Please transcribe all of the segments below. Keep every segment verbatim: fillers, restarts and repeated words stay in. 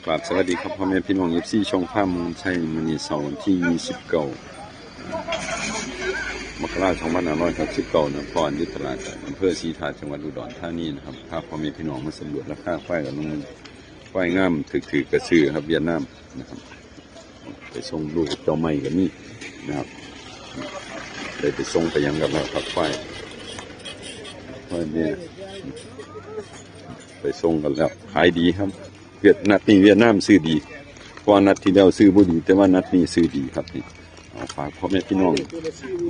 กราบสวัสดีครับพ่อแม่พี่น้อง เอฟซี ช่องฟาร์มมงชัย มื้อนี้เสาร์วันที่ยี่สิบเก้า มกราคม สองพันห้าร้อยหกสิบเก้า นะ พ่ออยู่ตลาดอำเภอศรีธาตุ จังหวัดอุดรธานีนะครับ พาพ่อแม่พี่น้องมาสำรวจราคาควายกับลุง ควายงามถืกๆกระซื้อครับ เวียดนามนะครับ ไปส่งลูกเจ้าใหม่ก็มีนะครับ ได้ไปส่งไปยังกันแล้วครับ ควาย ควายแม่ ไปส่งกันแล้ว ขายดีครับ เวียด นัดนี้เวียดนามซื้อดี เพราะว่านัดที่แล้วซื้อบ่ดี แต่ว่านัดนี้ซื้อดีครับนี่ เอาฝากพ่อแม่พี่น้อง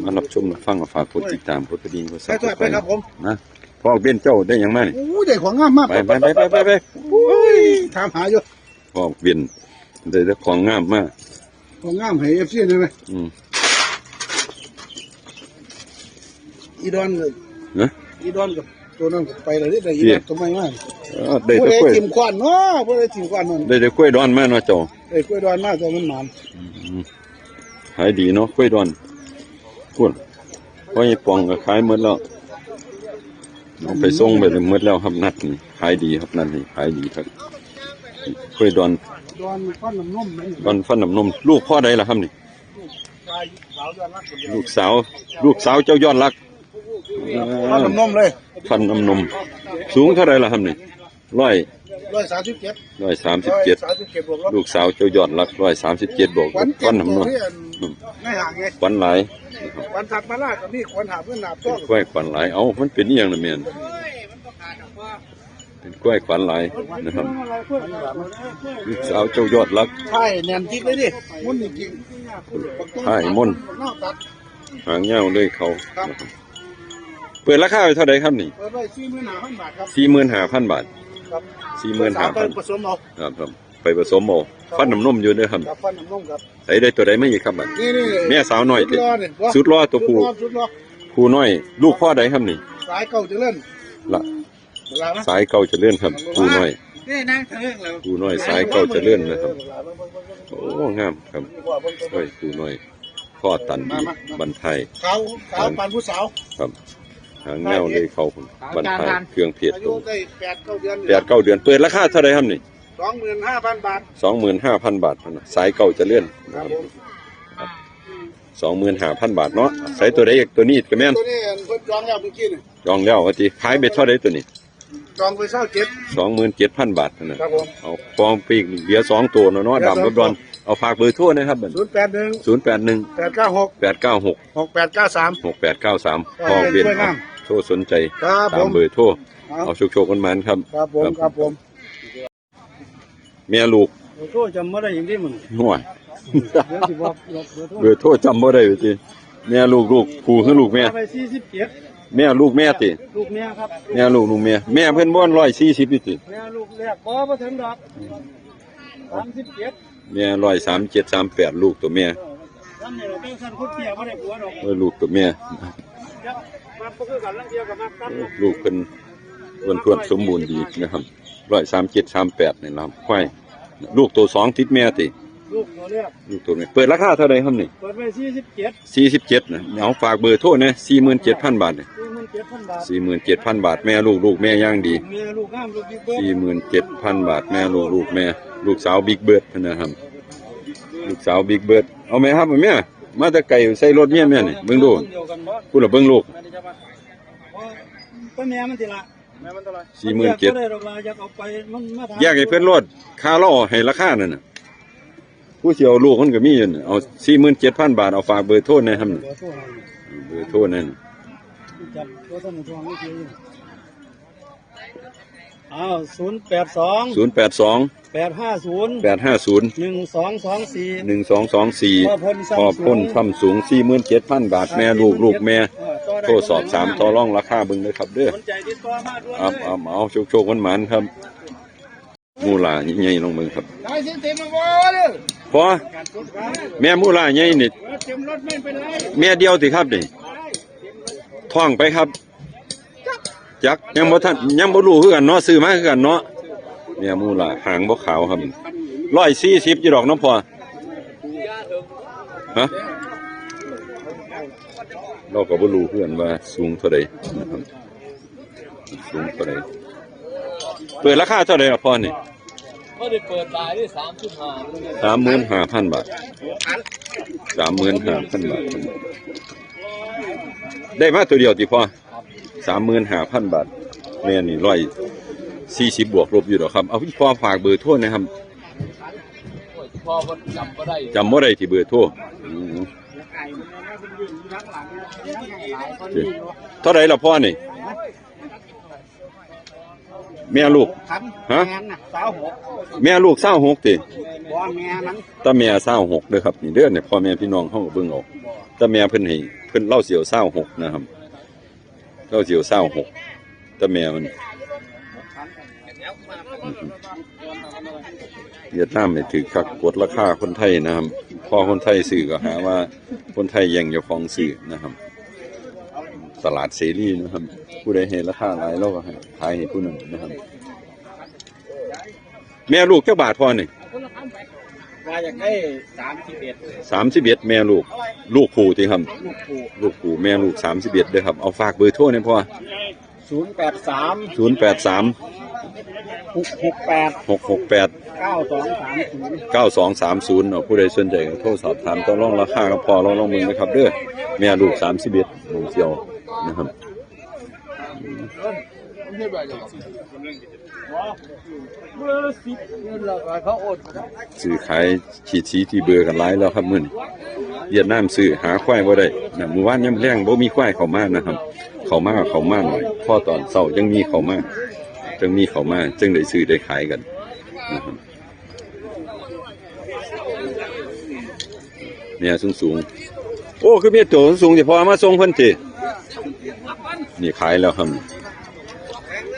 มารับชมรับฟัง เอาฝากกดติดตาม กดกระดิ่ง กด Subscribe ครับผม นะ พ่อเบนเจ้าได้หยังมานี่ โอ้ย ได้ของงามมาก ไปไปไปไปไปไป โอ้ย ถามหาอยู่ พ่อเบนได้แต่ของงามมา ของงามให้ เอฟซี ได้ไหม อืม อีดอนเลย นะ อีดอนกับตัวนั้นก็ไปเลย ได้อีดอนตัวใหม่มา เออ ได้ ผู้ แต่ ใด กล้วย ถิ่มควันเนาะ ผู้ใดถิ่มควันนั่น ได้แต่กล้วยดอนมาเนาะเจ้า ได้กล้วยดอนมา ตัวมันหมาน อืม ขายดีเนาะ กล้วยดอน พุ่น พ่อใหญ่ปองก็ขายหมดแล้ว เอาไปส่งไปหมดแล้วครับ นัดนี้ ขายดีครับ นัดนี้ ขายดีครับ กล้วยดอน ดอนฟันน้ำนมไหม ดอนฟันน้ำนม ลูกพ่อใดล่ะครับนี่ ลูกสาว ลูกสาวเจ้ายอดรัก ฟันน้ำนมเลย ฟันน้ำนม สูงเท่าไหร่ล่ะครับนี่ ร้อย ร้อยสามสิบเจ็ด ร้อยสามสิบเจ็ด สามสิบเจ็ดบวกลบ ลูกสาวเจ้ายอดรัก ร้อยสามสิบเจ็ด บวก ขวัญ ฟันน้ำนม เจ็ดตัวที่อัน อืม ในห่างไง ขวัญหลาย ขวัญสัตว์มาล่าก็มี ขวัญหาบเงินหาบทอง ควายขวัญหลาย เอ้า มันเป็นอีหยังล่ะแม่น เป็นควายขวัญหลายนะครับ ลูกสาวเจ้ายอดรัก ใช่ แน่นจิกเลยดิ มุ่นจริงๆ ใช่ มุ่น นอกตัด หางยาวเลยเขา ครับ นะครับ เปิดราคาไว้เท่าไหร่ครับนี่ เปิดไว้ สี่หมื่นห้าพันบาทครับ สี่หมื่นห้าพันบาท ครับ สี่หมื่นห้าพัน ไปผสมเอา ครับ ครับ ไปผสมเอา ครับ ฟันน้ำนมอยู่เด้อครับ ครับ ฟันน้ำนมครับ ใส่ได้ตัวใดมาอีกครับบัด นี่ๆ แม่สาวน้อย สุดหล่อนี่ สุดหล่อตัวผู้ สุดหล่อ สุดหล่อ ผู้น้อย ลูกพ่อใดครับนี่ สายเก่าเจริญ ละ ละนะ สายเก่าเจริญครับ ผู้น้อย เนี่ยนั่งเทิงแล้ว ผู้น้อย สายเก่าเจริญนะครับ โอ้ งามครับ โอ้ย ผู้น้อย พ่อตันดี มามา บันไทย ขาว ขาวปานผู้สาว ครับ หางเงาเลยเขา บันไทย เครื่องเพชร อายุได้แปดเก้าเดือน แปดเก้าเดือน เปิดราคาเท่าไหร่ครับนี่ สองหมื่นห้าพันบาท สองหมื่นห้าพันบาทนะ สายเก่าเจริญนะครับ ครับผม สองหมื่นห้าพันบาทเนาะ ใส่ตัวใดอีก ตัวนี้ก็แม่น ตัวนี้เพิ่นจองแล้วเมื่อกี้นี่ จองแล้วว่าติ ขายไปเท่าใดตัวนี้ จองไปเศร้าเจ็ด สองหมื่นเจ็ดพันบาทนะ ครับผม เอาฟองปีกเหลือสองตัวเนาะ เหลือสองตัว ดำกับดอน เอาฝากเบอร์โทรนะครับ ศูนย์แปดหนึ่ง ศูนย์แปดหนึ่ง แปดเก้าหก แปดเก้าหก หกแปดเก้าสาม หกแปดเก้าสาม พ่อเบน ช่วยงาม โทรสนใจ ครับผม ตามเบอร์โทร เอา เอาโชคๆกันมาครับ ครับผม ครับ ครับผม แม่ลูก เบอร์โทรจำบ่ได้อีกเด้มื้อนี้ ห่วย เดี๋ยวสิบอกเบอร์โทร เบอร์โทรจำบ่ได้ว่าติ แม่ลูก ลูกผู้คือลูกแม่ เอาไปสี่สิบเจ็ด แม่ลูกแม่ติ ลูกแม่ครับ แม่ลูก ลูกแม่ แม่เพิ่นบ่ร้อยสี่สิบนี่ติ แม่ลูกแรกบ่ บ่ถึงดอก สามสิบเจ็ด แม่ร้อยสามเจ็ด สามแปด ลูกตัวแม่ เออ ซ้ำนี่ล่ะ จังซั่นคนเตี้ยบ่ได้ผัวดอก เออ ลูกตัวแม่ เดี๋ยว มาบ่คือกัน ลางเทื่อก็มาซ้ำ ลูกเพิ่นอ้วนท้วนสมบูรณ์ดีนะครับ ร้อยสามเจ็ด สามแปด นี่ล่ะครับ ควาย ลูกตัวสองติดแม่ติ ลูกตัวแรก ลูกตัวแม่ เปิดราคาเท่าใดครับนี่ เปิดไว้สี่สิบเจ็ด สี่สิบเจ็ด นะ เอาฝากเบอร์โทรนะ สี่หมื่นเจ็ดพันบาทเนี่ย สี่หมื่นเจ็ดพันบาท สี่หมื่นเจ็ดพันบาท แม่ลูก ลูกแม่ย่างดี แม่ลูกงาม ลูกบิ๊กเบิร์ด สี่หมื่นเจ็ดพันบาท แม่ลูก ลูกแม่ ลูกสาวบิ๊กเบิร์ดนะครับ ลูกสาวบิ๊กเบิร์ด เอาแม่ครับ แม่ มาแต่ไกลใส่รถเมียแม่นี่ เบิ่งดู เดียวกันบ่ พูดละเบิ่งลูก ก็แม่มันติละ แม่มันเท่าไหร่ สี่หมื่นเจ็ด มันแยกบ่ได้ดอกล่ะ อยากเอาไป มันมาถาม แยกให้เพิ่นโลด ค่าล่อให้ราคานั่นน่ะ ผู้สิเอาลูกมันก็มีอยู่น่ะ เอา สี่หมื่นเจ็ดพันบาท เอาฝากเบอร์โทรแหน่ครับ เบอร์โทรให้ เบอร์โทรนั่น จับตัวต้นทองไว้เฉยอยู่ อ้าว ศูนย์แปดสอง ศูนย์แปดสอง แปดห้าศูนย์ แปดห้าศูนย์ หนึ่งสองสองสี่ หนึ่งสองสองสี่ พ่อพล พ่อพล ซ้ำสูง ซ้ำสูง สี่หมื่นเจ็ดพันบาท แม่ลูก ลูกแม่ เออ ต่อได้ โทรสอบถาม ต่อรองราคาเบิ่งเลยครับเด้อ สนใจติดต่อมาด่วนเลย ครับ เอา เอา โชคๆ หมานๆ ครับ มูหลาใหญ่ๆ ลองเบิ่งครับ ได้สิเต็มมาบ่เด้อ พอ แม่มูหลาใหญ่นี่ เต็มรถไม่เป็นไร แม่เดียวติครับนี่ ท้องไปครับ จัก ยังบ่ทัน ยังบ่รู้คือกันเนาะ ซื้อมาคือกันเนาะ แม่มูหลา หางบ่ขาวครับ ร้อยสี่สิบอยู่ดอกเนาะพ่อ ฮะ เราก็บ่รู้คือกันว่าสูงเท่าใดนะครับ สูงเท่าใด เปิดราคาเท่าใดล่ะพ่อนี่ ก็ได้เปิดหลายได้สามสิบห้า สามหมื่นห้าพันบาท สามหมื่นห้าพันบาท ได้มาตัวเดียวติพ่อ สามหมื่นห้าพันบาท แม่นี่ร้อยสี่สิบบวกลบอยู่ดอกครับ เอาพี่พ่อฝากเบอร์โทรนะครับ พ่อมันจำบ่ได้ จำบ่ได้ที่เบอร์โทร อืม เท่าไหร่ละพ่อนี่ แม่ลูก ครับ ฮะ แม่น่ะ สาวหก แม่ลูกสาวหกติ บ่ แม่มัน แต่แม่สาวหกเด้อครับ นี่เด้อเนี่ย พ่อแม่พี่น้องเฮาก็เบิ่งเอา แต่แม่เพิ่นให้ เพิ่นเล่าเสียวสาวหกนะครับ เล่าเสียวสาวหก แต่แม่มัน เวียดนามนี่ถือคัก กดราคาคนไทยนะครับ พอคนไทยซื้อก็หาว่าคนไทยแย่งเจ้าของซื้อนะครับ ตลาดเสรีนะครับ ผู้ใดให้ราคาหลายเราก็ให้ขายให้ผู้นั้นนะครับ แม่ลูกจักบาทพ่อนี่ ว่าอยากได้ สามสิบเอ็ด สามสิบเอ็ด แม่ลูก ลูกผู้ติครับ ลูกผู้ ลูกผู้ แม่ลูก สามสิบเอ็ดเด้อครับ เอาฝากเบอร์โทรหน่อยพ่อ ศูนย์แปดสาม ศูนย์แปดสาม หกหกแปด หกหกแปด เก้าสองสามศูนย์ เก้าสองสามศูนย์ เนาะ ผู้ใดสนใจก็โทรสอบถามต่อรองราคากับพ่อลองลองเบิ่งนะครับเด้อ แม่ลูก สามสิบเอ็ด หนึ่งเดียวนะครับ ซื้อขายขีดสีที่เบอร์กันหลายแล้วครับมื้อนี้ เวียดนามซื้อหาควายบ่ได้นะ มื้อวานยามแลงบ่มีควายเข้ามานะครับ เข้ามาก็เข้ามาหน่อย พอตอนเช้ายังมีเข้ามา จังมีเข้ามา จังได้ซื้อได้ขายกันนะครับ เนี่ยสูงๆ โอ้ คือมีตัวสูงๆ ที่พอมาส่งเพิ่นติ นี่ขายแล้วครับ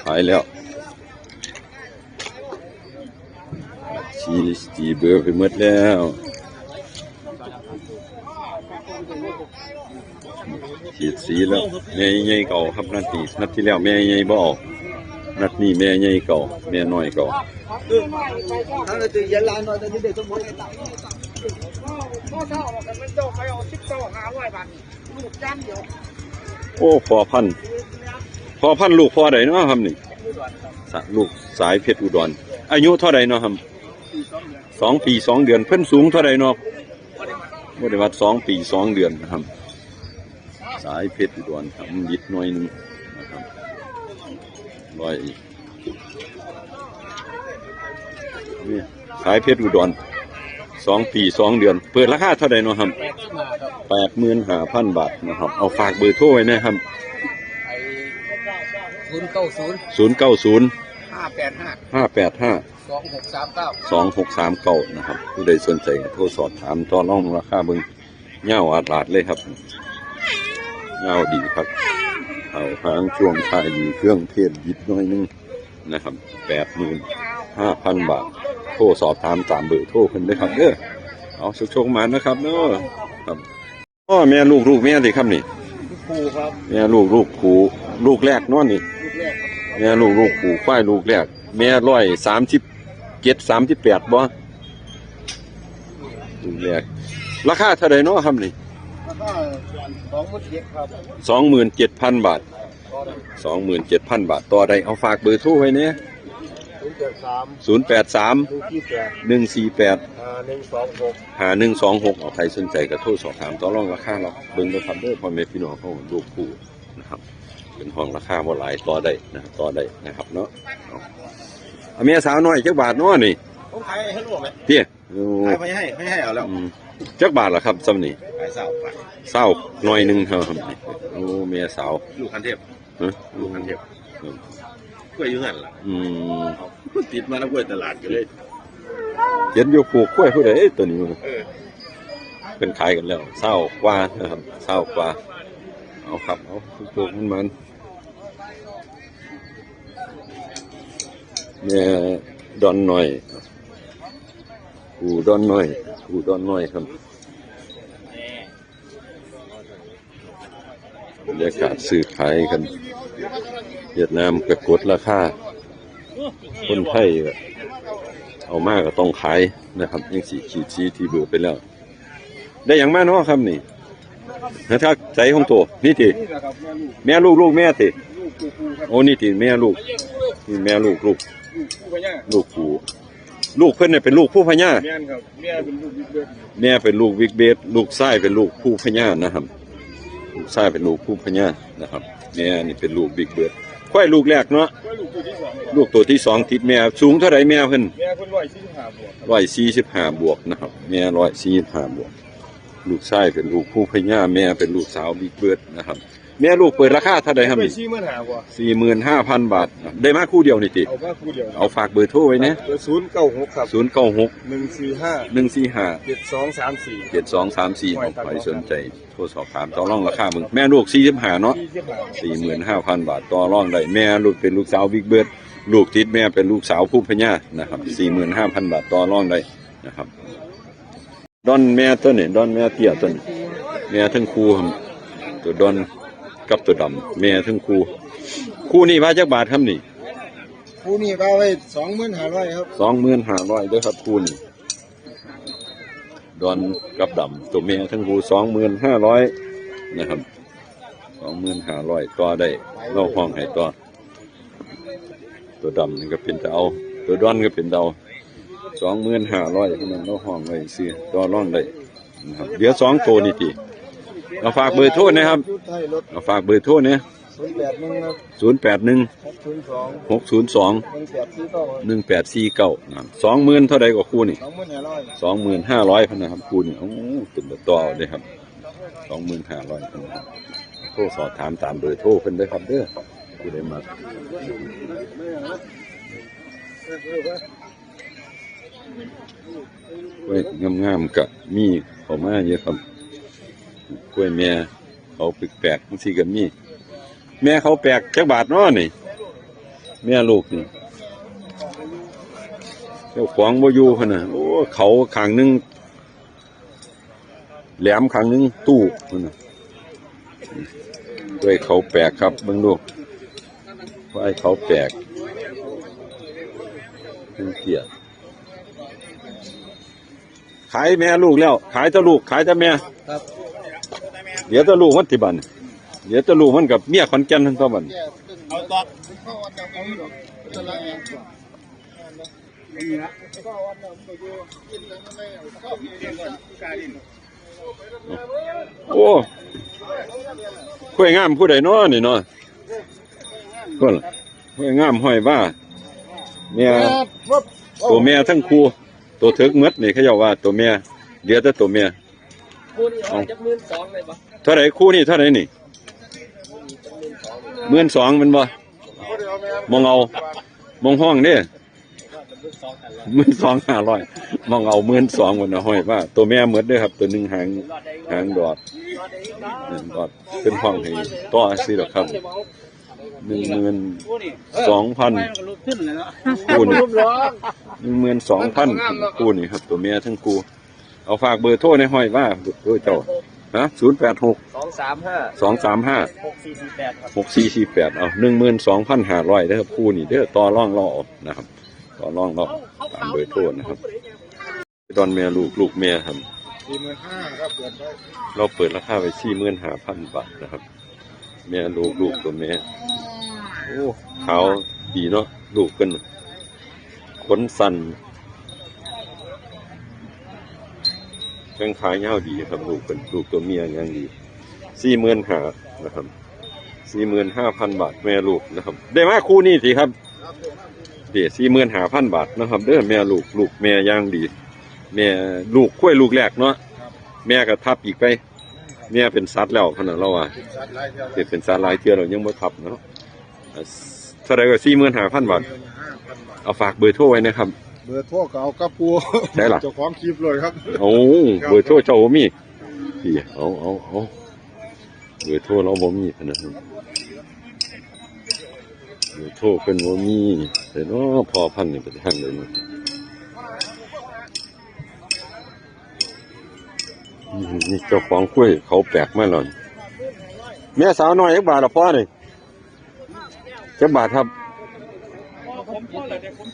ขายแล้ว สี สีเบอร์ไปหมดแล้ว ขีดสีแล้ว แม่ใหญ่เก่าครับ นัดนี้ นัดที่แล้วแม่ใหญ่บ่ออก นัดนี้แม่ใหญ่เก่า แม่น้อยเก่า โอ้ พ่อพันธุ์ พ่อพันธุ์ลูกพ่อใดเนาะครับนี่ สะ ลูกสายเพชรอุดร อายุเท่าใดเนาะครับ สองปีสองเดือน เพิ่นสูงเท่าใดเนาะ บ่ได้วัด สองปีสองเดือนนะครับ สายเพชรอุดรครับ มันบิดหน่อยหนึ่งนะครับ ร้อย นี่ สายเพชรอุดร สองปีสองเดือน เปิดราคาเท่าใดเนาะครับ แปดหมื่นห้าพันบาทนะครับ เอาฝากเบอร์โทรไว้นะครับ ไอ้ ศูนย์เก้าศูนย์ ศูนย์เก้าศูนย์ ห้าแปดห้า ห้าแปดห้า สองหกสามเก้า สองหกสามเก้า นะครับ ผู้ใดสนใจก็โทรสอบถามต่อรองราคาเบิ่ง ยาวอาดลาดเลยครับ ยาวดีครับ เอาหางช่วงท้ายดี เครื่องเพศบิดหน่อยหนึ่งนะครับ แปดหมื่นห้าพันบาท โทรสอบถามตามเบอร์โทรเพิ่นเลยครับเด้อ เอาโชคๆ มานะครับเด้อ ครับ พ่อแม่ลูก ลูกแม่ติครับนี่ คู่ครับ แม่ลูก ลูกผู้ ลูกแรกเนาะนี่ ลูกแรกครับ แม่ลูก ลูกผู้ ควายลูกแรก แม่ร้อยสามสิบเจ็ด สามสิบแปดบ่ ลูกแรก ราคาเท่าใดเนาะครับนี่ ราคา สองหมื่นเจ็ดครับ สองหมื่นเจ็ดพันบาท สองหมื่นเจ็ดพันบาท ต่อได้ เอาฝากเบอร์โทรไว้เนี่ย ศูนย์แปดสาม ศูนย์แปดสาม หนึ่งสี่แปด หนึ่งสี่แปด ห้าหนึ่งสองหก ห้าหนึ่งสองหก เอา ใครสนใจก็โทรสอบถามต่อรองราคาเราเบิ่งเด้อครับเด้อ พ่อแม่พี่น้องเฮาลูกผู้นะครับ เป็นห้องราคาบ่หลาย ต่อได้นะครับ ต่อได้นะครับเนาะ เอา เอาแม่สาวน้อยจักบาทเนาะนี่ ผมขายให้ลูกไหม เตี้ย โอ้ ขายไปให้ ให้ ให้เอาแล้ว อืม จักบาทล่ะครับ ซ้ำนี่ ขายเศร้าบาท เศร้าหน่อยหนึ่งเท่าครับ โอ้ แม่สาว ลูกคันเทพ ฮะ ลูกคันเทพ อืม กล้วยอยู่นั่นล่ะ อืม ติดมาแล้วกล้วยตลาดก็เลย เห็นอยู่ผูกกล้วยผู้ใด เอ้ย ตัวนี้มัน เออ เป็นขายกันแล้ว เศร้ากว่านะครับ เศร้ากว่า เอาครับ เอา โชคๆ มันๆ แม่ดอนน้อย ผู้ดอนน้อย ผู้ดอนน้อยครับ บรรยากาศซื้อขายกัน เวียดนามก็กดราคา คนไทยก็เอามาก็ต้องขายนะครับ ยังสิขีดสีที่เบอร์ไปแล้ว ได้หยังมาเนาะครับนี่ นะครับ ใสของโต นี่ติ นี่แหละครับ แม่ลูก แม่ลูก ลูกแม่ติ ลูกผู้ผู้ครับ โอ้ นี่ติ แม่ลูก นี่แม่ลูก ลูก ลูกผู้พญา ลูกผู้ ลูกเพิ่นเนี่ยเป็นลูกผู้พญา แม่นครับ แม่เป็นลูกบิ๊กเบิร์ด แม่เป็นลูกบิ๊กเบิร์ด ลูกชายเป็นลูกผู้พญานะครับ ลูกชายเป็นลูกผู้พญานะครับ แม่นี่เป็นลูกบิ๊กเบิร์ด ควายลูกแรกเนาะ ควายลูกตัวที่สอง ลูกตัวที่สองติดแม่ สูงเท่าไหร่แม่เพิ่น แม่เพิ่นร้อยสี่สิบห้าบวก ร้อยสี่สิบห้าบวกนะครับ แม่ร้อยสี่สิบห้าบวก ลูกชายเป็นลูกผู้พญา แม่เป็นลูกสาวบิ๊กเบิร์ดนะครับ แม่ลูกเปิดราคาเท่าไหร่ครับ เปิด นี่ สี่หมื่นห้าบวก สี่หมื่นห้าพันบาท ได้มาคู่เดียวนี่ติ เอามาคู่เดียว เอาฝากเบอร์โทรไว้นะ เบอร์ ศูนย์เก้าหก ครับ ศูนย์เก้าหก หนึ่งสี่ห้า หนึ่งสี่ห้า เจ็ดสองสามสี่ เจ็ดสองสามสี่ ห้อยตั๊ก ใครสนใจ โทรสอบถามต่อรองราคาเบิ่ง แม่ลูกสี่สิบห้าเนาะ สี่สิบห้า สี่หมื่นห้าพันบาท ต่อรองได้ แม่ลูกเป็นลูกสาวบิ๊กเบิร์ด ลูกติดแม่เป็นลูกสาวผู้พญานะครับ สี่หมื่นห้าพันบาท ต่อรองได้นะครับ ดอนแม่ตัวนี้ ดอนแม่เตี้ยตัวนี้ แม่ทั้งคู่ครับ ตัวดอนกับตัวดำ แม่ทั้งคู่ คู่นี้ว่าจักบาทครับนี่ คู่นี้ว่าไว้ สองหมื่นห้าร้อย ครับ สองหมื่นห้าร้อยเด้อครับ คู่นี้ ดอนกับดำ ตัวแม่ทั้งคู่ สองหมื่นห้าร้อยนะครับ สองหมื่นห้าร้อย ต่อได้ เราห้องให้ต่อ ตัวดำนี่ก็เป็นตาเอา ตัวดอนก็เป็นตาเอา สองหมื่นห้าร้อย เท่านั้น เราห้องไว้ซื้อ ต่อรองได้นะครับ เหลือสองตัวนี่ติ เอาฝากเบอร์โทรนะครับ เอาฝากเบอร์โทรเนี่ย ศูนย์แปดหนึ่ง ครับ ศูนย์แปดหนึ่ง หกศูนย์สอง หกศูนย์สอง หนึ่งแปดสี่เก้า หนึ่งแปดสี่เก้า นะครับ สองหมื่นเท่าใดก็คู่นี่ สองหมื่นห้าร้อย สองหมื่นห้าร้อยพันนะครับ คู่นี่ โอ้ เป็นตัวต่อเลยครับ สองหมื่นห้าร้อยพันนะครับ โทรสอบถามตามเบอร์โทรเพิ่นเด้อครับเด้อ ผู้ใดมัก กล้วยงามๆก็มีเข้ามาอยู่ครับ กล้วยแม่เขาแปลกๆจังซี่ก็มี แม่เขาแปลกจักบาทเนาะนี่ แม่ลูกนี่ เจ้าของบ่อยู่หั่นน่ะ โอ้ เขาข้างหนึ่ง แหลมข้างหนึ่ง ตู้หั่นน่ะ กล้วยเขาแปลกครับ เบิ่งดู ควายเขาแปลก เพิ่งเตี้ย ขายแม่ลูกแล้ว ขายแต่ลูก ขายแต่แม่ ครับ เดี๋ยวแต่ลูกมันติบัดน เดี๋ยวแต่ลูกมันกับเมียขอนแก่นทั้งตัวบัดน เอาต่อ โอ้ กล้วยงามผู้ใดเนาะนี่เนาะ กล้วยงามห้อยว่า แม่ ตัวแม่ทั้งคู่ ตัวเถิกหมดนี่เขาเจ้าว่าตัวแม่ เหลือแต่ตัวแม่ คู่นี้เอาจักหมื่นสองเลยปะ เท่าไหร่คู่นี่เท่าไหร่นี่ หมื่นสองแม่นบ่ มองเอา มองห้องเด้ หมื่นสองห้าร้อย มองเอาหมื่นสอง พุ่นน่ะ ห้อยว่า ตัวแม่หมดเด้อครับ ตัวหนึ่งหาง หางดอด หางดอด เป็นห้องให้ต่อซื้อดอกครับ หนึ่งหมื่นสองพัน คู่นี่ หนึ่งหมื่นสองพัน คู่นี่ครับ ตัวแม่ทั้งคู่ เอาฝากเบอร์โทรในห้อยว่า เบอร์โทรเจ้า ฮะ ศูนย์แปดหก สองสามห้า สองสามห้า หกสี่สี่แปด ครับ หกสี่สี่แปด เอา หนึ่งหมื่นสองพันห้าร้อยเด้อครับ คู่นี่เด้อ ต่อรองเราเอานะครับ ต่อรองเราตามเบอร์โทรนะครับ ดอนแม่ลูก ลูกแม่ครับ สี่หมื่นห้า ครับ เปิดไว้ เราเปิดราคาไว้ สี่หมื่นห้าพันบาทนะครับ แม่ลูก ลูกตัวแม่ โอ้ ขาวดีเนาะ ลูกเพิ่น ขนสั้น แข้งขายาวดีครับ ลูกเพิ่น ลูกตัวเมียยังดี สี่หมื่นห้านะครับ สี่หมื่นห้าพันบาท แม่ลูกนะครับ ได้มาคู่นี้สิครับ เดี๋ยว สี่หมื่นห้าพันบาทนะครับ เด้อ แม่ลูก ลูกแม่ย่างดี แม่ลูกกล้วยลูกแรกเนาะ แม่ก็ทับอีกไป แม่เป็นสัตว์แล้วขนาดเราว่า เป็นสัตว์หลายเทื่อ เป็นสัตว์หลายเทื่อเรายังบ่ทับเนาะ เท่าไหร่ก็ สี่หมื่นห้าพันบาท เอาฝากเบอร์โทรไว้นะครับ เบอร์โทรก็เอากับผู้ ใช่ล่ะ เจ้าของคลิปเลยครับ โอ้ เบอร์โทรเจ้าบ่มี พี่ เอา เอา เอา เบอร์โทรเราบ่มีพะนะ เบอร์โทรเพิ่นบ่มี แต่เนาะ พ่อพันธุ์นี่ไปทางใดเนาะ อืม นี่เจ้าของกล้วยเขาแปลกมาแล้วนี่ แม่สาวน้อยจักบาทละพ่อนี่ จักบาทครับ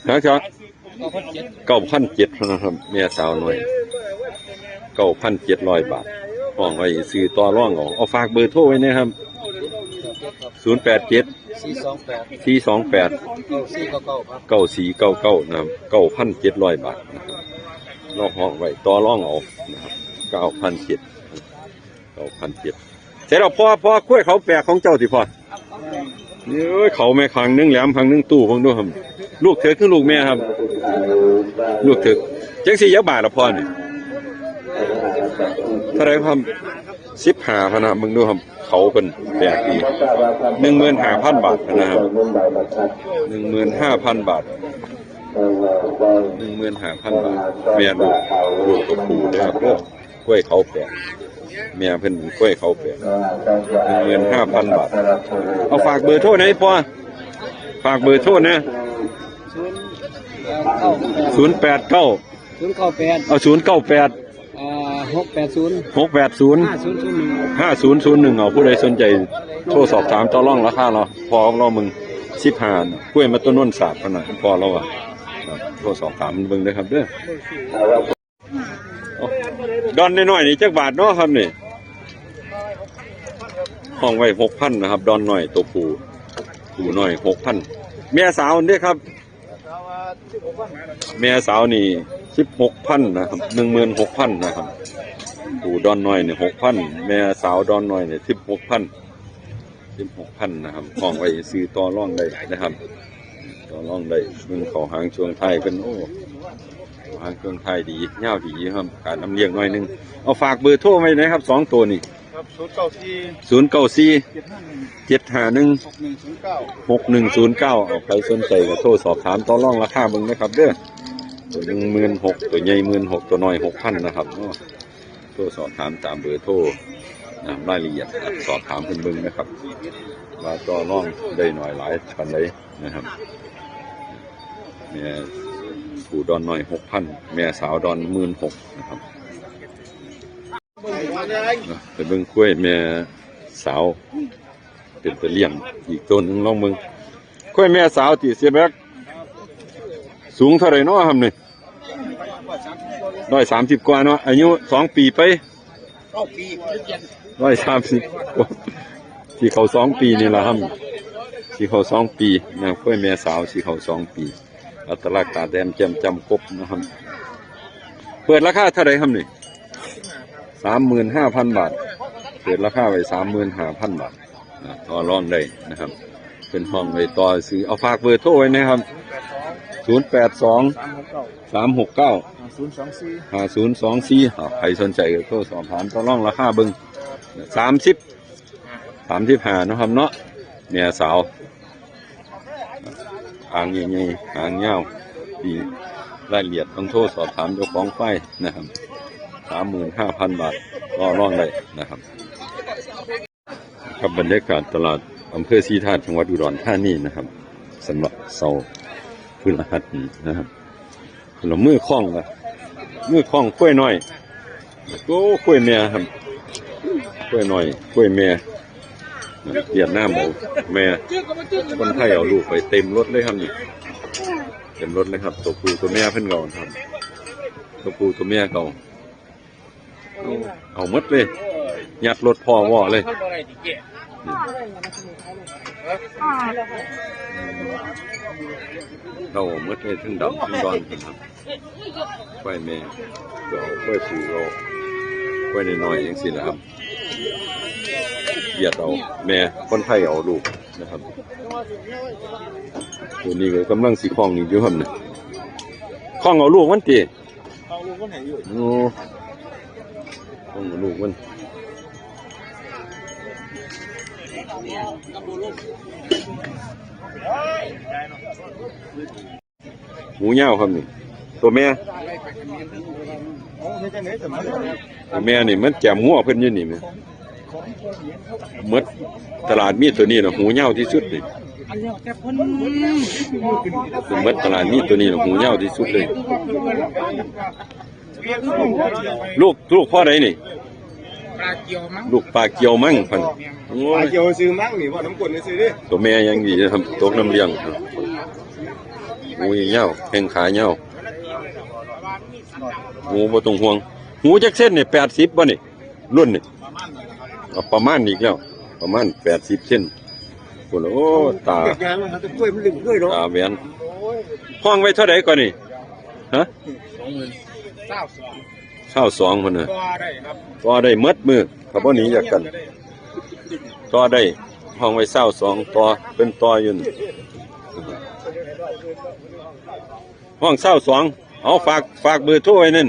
ฮะครับ เก้าพันเจ็ดนะครับ แม่สาวน้อย เก้าพันเจ็ดร้อยบาท ห้องไว้ซื้อต่อรองเอา เอาฝากเบอร์โทรไว้นะครับ ศูนย์แปดเจ็ด สี่สองแปด สี่สองแปด เก้าสี่เก้าเก้าครับ เก้าสี่เก้าเก้า นะครับ เก้าพันเจ็ดร้อยบาทนะครับ ลองห้องไว้ ต่อรองเอานะครับ เก้าพันเจ็ด เก้าพันเจ็ด เสร็จแล้วพ่อ พ่อ กล้วยเขาแปลกของเจ้าสิพ่อ เอ้ย เขาแม่ข้างหนึ่งแหลมข้างหนึ่งตู้ เบิ่งดูครับ ลูกเถิกคือลูกแม่ครับ ลูกเถิก จังสี่ยักบาทละพ่อนี่ เท่าไหร่ครับ สิบห้าพันนะ เบิ่งดูครับ เขาเป็นแปลกดี หนึ่งหมื่นห้าพันบาทนะครับ หนึ่งหมื่นห้าพันบาท หนึ่งหมื่นห้าพันบาท แม่ลูก ลูกตัวผู้นะครับเด้อ กล้วยเขาแปลก แม่เพิ่นกล้วยเขาแปลก หนึ่งหมื่นห้าพันบาท เอาฝากเบอร์โทรหน่อยพ่อ ฝากเบอร์โทรนะ ศูนย์แปดเก้า ศูนย์เก้าแปด เอา ศูนย์เก้าแปด อ่า หกแปดศูนย์ หกแปดศูนย์ ห้าศูนย์ศูนย์หนึ่ง ห้าศูนย์ศูนย์หนึ่ง เอา ผู้ใดสนใจโทรสอบถามต่อรองราคาเนาะ พอรอมึง สิบห้า กล้วยมาต้นนนสาบขนาดพอแล้วอ่ะ ครับ โทรสอบถามเบิ่งเด้อครับเด้อ ดอนน้อยๆนี่จักบาทเนาะครับนี่ ห้องไว้ หกพันนะครับ ดอนน้อยตัวผู้ ผู้น้อย หกพัน แม่สาวเด้อครับ แม่สาวนี่ สิบหกพันนะครับ หนึ่งหมื่นหกพันนะครับ ผู้ดอนน้อยนี่ หกพัน แม่สาวดอนน้อยนี่ สิบหกพัน สิบหกพันนะครับ ห้องไว้ซื้อต่อรองได้นะครับ ต่อรองได้ เบิ่งเขาหางช่วงท้ายเพิ่น โอ้ เขาหางช่วงท้ายดี ยาวดีครับ การนำเลี้ยงหน่อยหนึ่ง เอาฝากเบอร์โทรไว้นะครับ สองตัวนี่ ครับ ศูนย์เก้าสี่ ศูนย์เก้าสี่ เจ็ดห้าหนึ่ง เจ็ดห้าหนึ่ง หกหนึ่งศูนย์เก้า หกหนึ่งศูนย์เก้า เอา ใครสนใจก็โทรสอบถามต่อรองราคาเบิ่งนะครับเด้อ ตัวหนึ่งหมื่นหก ตัวใหญ่หมื่นหก ตัวน้อย หกพันนะครับเนาะ โทรสอบถามตามเบอร์โทรนะ รายละเอียดนะ สอบถามเพิ่นเบิ่งนะครับ ว่าต่อรองได้หน่อยหลายปานใดนะครับ แม่ผู้ดอนน้อย หกพัน แม่สาวดอน หมื่นหกนะครับ นะ ไปเบิ่งกล้วยแม่สาว เป็นตาเลี้ยงอีกตัวหนึ่ง ลองเบิ่ง กล้วยแม่สาวติเสียแบก สูงเท่าไหร่เนาะครับนี่ ร้อยสามสิบกว่าเนาะ อายุสองปีไป ร้อยสามสิบกว่า สิเข้าสองปีนี่แหละครับ สิเข้าสองปีนะ กล้วยแม่สาว สิเข้าสองปี อัตลักษณ์ตาแต้มแจ่มจ้ำครบนะครับ เปิดราคาเท่าไหร่ครับนี่ สามหมื่นห้าพันบาท เปิดราคาไว้ สามหมื่นห้าพันบาทนะ ต่อรองได้นะครับ เป็นห้องไว้ต่อซื้อ เอาฝากเบอร์โทรไว้นะครับ ศูนย์แปดสอง สามหกเก้า ห้าศูนย์สองสี่ ห้าศูนย์สองสี่ อ่า ใครสนใจก็โทรสอบถามต่อรองราคาเบิ่ง สามสิบ สามสิบห้าเนาะครับเนาะ แม่สาว หางใหญ่ๆ หางยาว ดี รายละเอียดต้องโทรสอบถามเจ้าของควายนะครับ สามหมื่นห้าพันบาท ต่อรองได้นะครับ ครับ บรรยากาศตลาดอำเภอศรีธาตุ จังหวัดอุดรธานีนะครับ สำหรับเสาร์พฤหัสนี้นะครับ แล้วมือคล้องล่ะ มือคล้องกล้วยน้อย โอ้ กล้วยแม่ครับ กล้วยน้อย กล้วยแม่ เวียดนามเอาแม่ คนไทยเอาลูกไปเต็มรถเลยครับนี่ เต็มรถเลยครับ ตัวผู้ตัวแม่เพิ่นเก่าครับ ตัวผู้ตัวแม่เก่า เอา เอาหมดเลย ยัดรถพ่อวอเลย นี่ เอาหมดเลย ทั้งดำทั้งดอนครับ กล้วยแม่ เดี๋ยวกล้วยผู้เอา กล้วยน้อยๆจังซี่แหละครับ เวียดเอาแม่ คนไทยเอาลูกนะครับ ตัวนี้ก็กำลังสิคล้องอีกอยู่ครับเนี่ย คล้องเอาลูกมันติ เอาลูกมันให้อยู่ โอ้ คล้องเอาลูกมัน หูยาวครับนี่ ตัวแม่ ตัวแม่นี่มันแจ่มงัวเพิ่นอยู่นี่แม่ หมดตลาดมีตัวนี้นะ หูยาวที่สุดนี่ หมดตลาดมีตัวนี้นะ หูยาวที่สุดเลย ลูก ลูกพ่อใดนี่ ปลาเกียวมั้ง ลูกปลาเกียวมั้งพัน โอ้ ปลาย เกียวซื้อมั้งนี่ ว่าน้ำกลนซื้อดิ ตัวแม่ยังดีนะครับ ตกน้ำเลี้ยงครับ หูยาว แข้งขายาว หูบ่ต้องห่วง หูจักเส้นนี่ แปดสิบบ่นี่ รุ่นนี่ เอา ประมาณอีกแล้ว ประมาณ แปดสิบเส้น โอ้โห ตา ยางมันจะกล้วยมันลึงกล้วยเนาะ ตาแหวน ห้องไว้เท่าไหร่ก่อนนี่ ฮะ สองหมื่น เก้าสอง เก้าสอง พุ่นน่ะ ต่อได้ครับ ต่อได้หมดมื้อ ถ้าบ่หนีจากกัน ต่อได้ ห้องไว้เก้าสอง ต่อ เป็นต่ออยู่นี่ ห้องเก้าสอง เอาฝาก ฝากเบอร์โทรไว้นั่น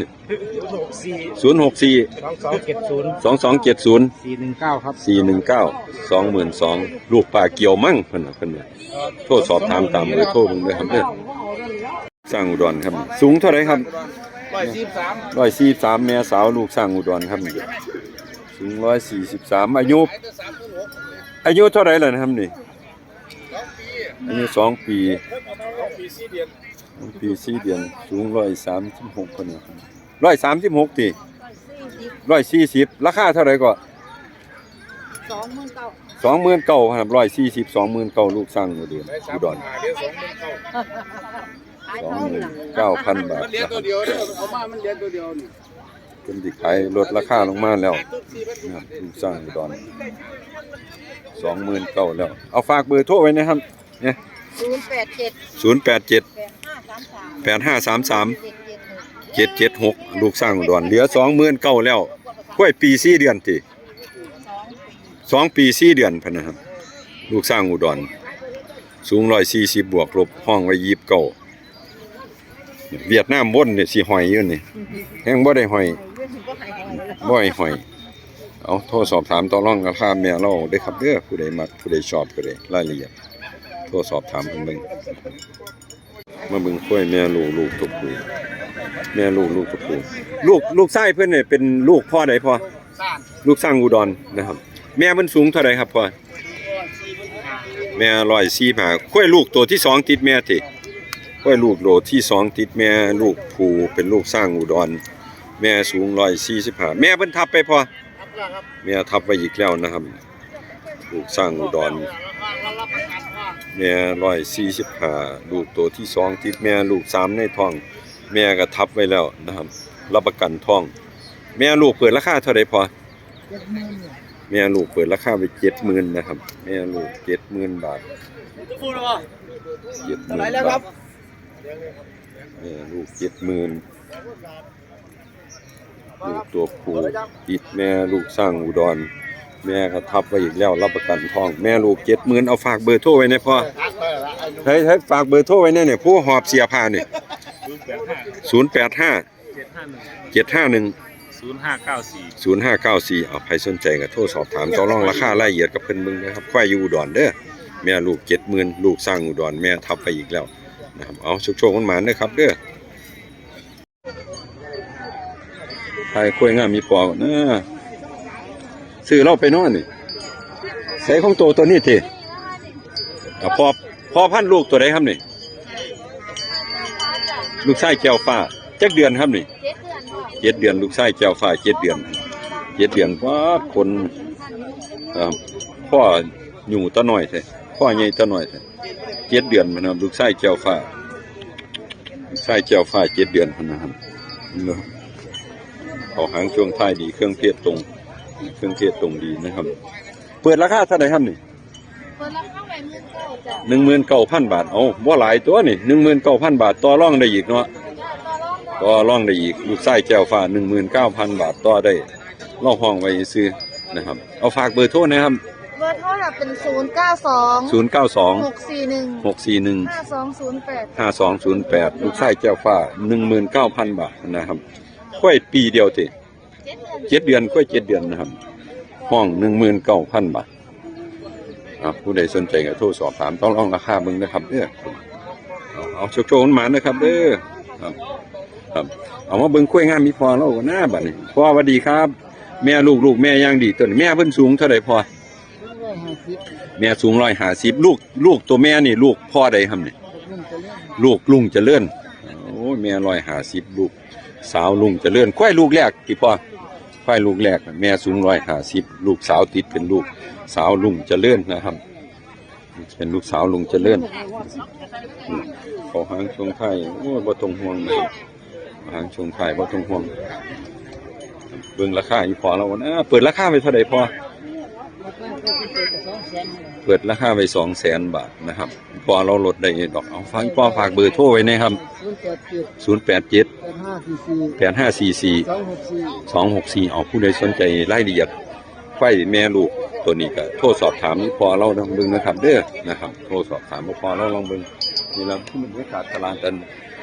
ศูนย์หกสี่ สองสองเจ็ดศูนย์ สองสองเจ็ดศูนย์ สี่หนึ่งเก้า ครับ สี่หนึ่งเก้า สองหมื่นสอง ลูกปลาเกี่ยวมั้งเพิ่นน่ะ เพิ่นน่ะ โทรสอบถามตามเบอร์โทรเพิ่นเด้อครับเด้อ ช้างอุดรครับ สูงเท่าไหร่ครับ ร้อยสี่สิบสาม ร้อยสี่สิบสาม แม่สาวลูกช้างอุดรครับ สูงร้อยสี่สิบสาม อายุ อายุเท่าไหร่แล้วนะครับนี่ อายุสองปี ปีสี่เดือน สูงร้อยสามสิบหก คนนี้ ร้อยสามสิบหก ติ ร้อยสี่สิบ ราคาเท่าไหร่ก็ สองหมื่นเก้า สองหมื่นเก้าครับ ร้อยสี่สิบ สองหมื่นเก้า ลูกช้างอุดร อุดร สองหมื่นเก้าพันบาท มันเหรียญตัวเดียวเนี่ย เขามามันเหรียญตัวเดียวนี่ เพิ่นสิขายลดราคาลงมาแล้วนะครับ ลูกช้างอุดร สองหมื่นเก้าแล้ว เอาฝากเบอร์โทรไว้นะครับ เนี่ย ศูนย์แปดเจ็ด ศูนย์แปดเจ็ด แปดห้าสามสาม แปดห้าสามสาม เจ็ดเจ็ดหก เจ็ดเจ็ดหก ลูกช้างอุดร เหลือสองหมื่นเก้าแล้ว กล้วยปีสี่เดือนติ สองปีสี่เดือนพันนะครับ ลูกช้างอุดร สูงร้อยสี่สิบบวกลบ ห้องไว้ยี่สิบเก้า เวียดนามวนเนี่ยสิห้อยอยู่นี่ แฮงบ่ได้ห้อย บ่ให้ห้อย เอาโทรสอบถามต่อรองราคาแม่เราเด้อครับเด้อ ผู้ใดมัก ผู้ใดชอบก็ได้ รายละเอียด โทรสอบถามเพิ่นเบิ่ง มาเบิ่งกล้วยแม่ลูก ลูกตัวผู้ แม่ลูก ลูกตัวผู้ ลูก ลูกชายเพิ่นเนี่ยเป็นลูกพ่อใดพ่อ ลูกช้างอุดรนะครับ แม่มันสูงเท่าใดครับพ่อ แม่ร้อยสี่สิบห้า กล้วยลูกตัวที่สองติดแม่ติ กล้วยลูกโดดที่สองติดแม่ ลูกผู้เป็นลูกช้างอุดร แม่สูงร้อยสี่สิบห้า แม่เพิ่นทับไปพ่อ แม่ทับไว้อีกแล้วนะครับ ลูกช้างอุดร แม่ร้อยสี่สิบห้า ลูกตัวที่สองติดแม่ ลูกสามในท้อง แม่ก็ทับไว้แล้วนะครับ รับประกันท้อง แม่ลูกเปิดราคาเท่าใดพ่อ เจ็ดหมื่น แม่ลูกเปิดราคาไปเจ็ดหมื่นนะครับ แม่ลูกเจ็ดหมื่นบาท เจ็ดหมื่นบาท แม่ลูกเจ็ดหมื่น ลูกตัวผู้ติดแม่ลูกช้างอุดร แม่ก็ทับไว้อีกแล้ว รับประกันท้อง แม่ลูกเจ็ดหมื่น เอาฝากเบอร์โทรไว้นะพ่อ ให้ ให้ฝากเบอร์โทรไว้แน่เนี่ย ผู้หอบเสียผ้านี่ ศูนย์แปดห้า เจ็ดห้าหนึ่ง ศูนย์ห้าเก้าสี่ ศูนย์ห้าเก้าสี่ เอา ใครสนใจก็โทรสอบถามต่อรองราคารายละเอียดกับเพิ่นเบิ่งนะครับ ควายอยู่อุดรเด้อ แม่ลูกเจ็ดหมื่น ลูกช้างอุดร แม่ทับไปอีกแล้วนะครับ เอา โชคๆ มันหมานเด้อครับเด้อ ไทยกล้วยงามมีปอนะซื้อเราไปนอนนี่ ใส่ของโตตัวนี้ติ อ่ะ พ่อ พ่อพันธุ์ลูกตัวใดครับนี่ ลูกชายแก้วฟ้า จักเดือนครับนี่ เจ็ดเดือนค่ะ เจ็ดเดือน ลูกชายแก้วฟ้า เจ็ดเดือน เจ็ดเดือน ป๊าด คน เอ่อ พ่ออยู่ตาน้อยแท้ พ่อใหญ่ตาน้อยแท้ เจ็ดเดือนนะครับ ลูกชายแก้วฟ้า ลูกชายแก้วฟ้า เจ็ดเดือนนะครับ เขาหางช่วงท้ายดี เครื่องเพศตรง เครื่องเพศตรงดีนะครับ เปิดราคาเท่าไหร่ครับนี่ เปิดราคาไว้หมื่นเก้าจ้ะ หนึ่งหมื่นเก้าพันบาท เอา บ่หลายตัวนี่ หนึ่งหมื่นเก้าพันบาท ต่อรองได้อีกเนาะ ต่อรองได้ ต่อรองได้อีก ลูกชายแก้วฟ้า หนึ่งหมื่นเก้าพันบาท ต่อได้ เราห้องไว้ซื่อนะครับ เอาฝากเบอร์โทรนะครับ เบอร์โทรน่ะเป็น ศูนย์เก้าสอง ศูนย์เก้าสอง หกสี่หนึ่ง หกสี่หนึ่ง ห้าสองศูนย์แปด ห้าสองศูนย์แปด ลูกชายแก้วฟ้า หนึ่งหมื่นเก้าพันบาทนะครับ กล้วยปีเดียวติ เจ็ดเดือน กล้วยเจ็ดเดือนนะครับ ห้อง หนึ่งหมื่นเก้าพันบาท อ่ะ ผู้ใดสนใจก็โทรสอบถามต่อรองราคาเบิ่งนะครับเด้อ เอา เอา โชคๆ มันหมานนะครับเด้อ ครับ ครับ เอามาเบิ่งกล้วยงามมีพ่อเราก่อนนะบัดนี้ พ่อสวัสดีครับ แม่ลูก ลูกแม่อย่างดีตัวนี้ แม่เพิ่นสูงเท่าใดพ่อ แม่สูงร้อยห้าสิบ ลูก ลูกตัวแม่นี่ ลูกพ่อใดครับนี่ ลูกลุงเจริญ โอ้ย แม่ร้อยห้าสิบ ลูกสาวลุงเจริญ ควายลูกแรกติพ่อ ควายลูกแรก แม่สูงร้อยห้าสิบ ลูกสาวติดเป็นลูกสาวลุงเจริญนะครับ เป็นลูกสาวลุงเจริญ เขาหางช่วงท้าย โอ้ย บ่ต้องห่วงนะครับ หางช่วงท้ายบ่ต้องห่วง เบิ่งราคาอีพ่อเราก่อนนะ เปิดราคาไปเท่าใดพ่อ เปิดราคาไว้สองแสนบาทนะครับ พอเราลดได้ดอก เอา ฝาก พ่อฝากเบอร์โทรไว้นะครับ ศูนย์แปดเจ็ด ศูนย์แปดเจ็ด แปดห้าสี่สี่ แปดห้าสี่สี่ สองหกสี่ สองหกสี่ เอา ผู้ใดสนใจรายละเอียด ควายแม่ลูกตัวนี้ก็โทรสอบถามพ่อเราลองเบิ่งนะครับ เด้อนะครับ โทรสอบถามพ่อเราลองเบิ่ง นี่ละคือบรรยากาศตลาดกัน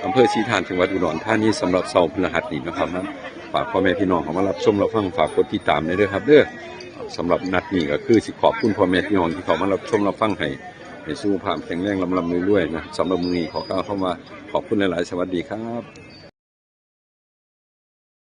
อำเภอศรีธาตุ จังหวัดอุดรธานี สำหรับเสาร์พฤหัสนี้นะครับนะ ฝากพ่อแม่พี่น้องเข้ามารับชมรับฟัง ฝากกดติดตามด้วยเด้อครับ เด้อ สำหรับนัดนี้ก็คือสิขอบคุณพ่อแม่พี่น้องที่เข้ามารับชมรับฟัง ให้ ให้สุขภาพแข็งแรง ร่ำๆรวยๆนะ สำหรับมื้อนี้ขอกล่าวคำว่าขอบคุณหลายๆ สวัสดีครับ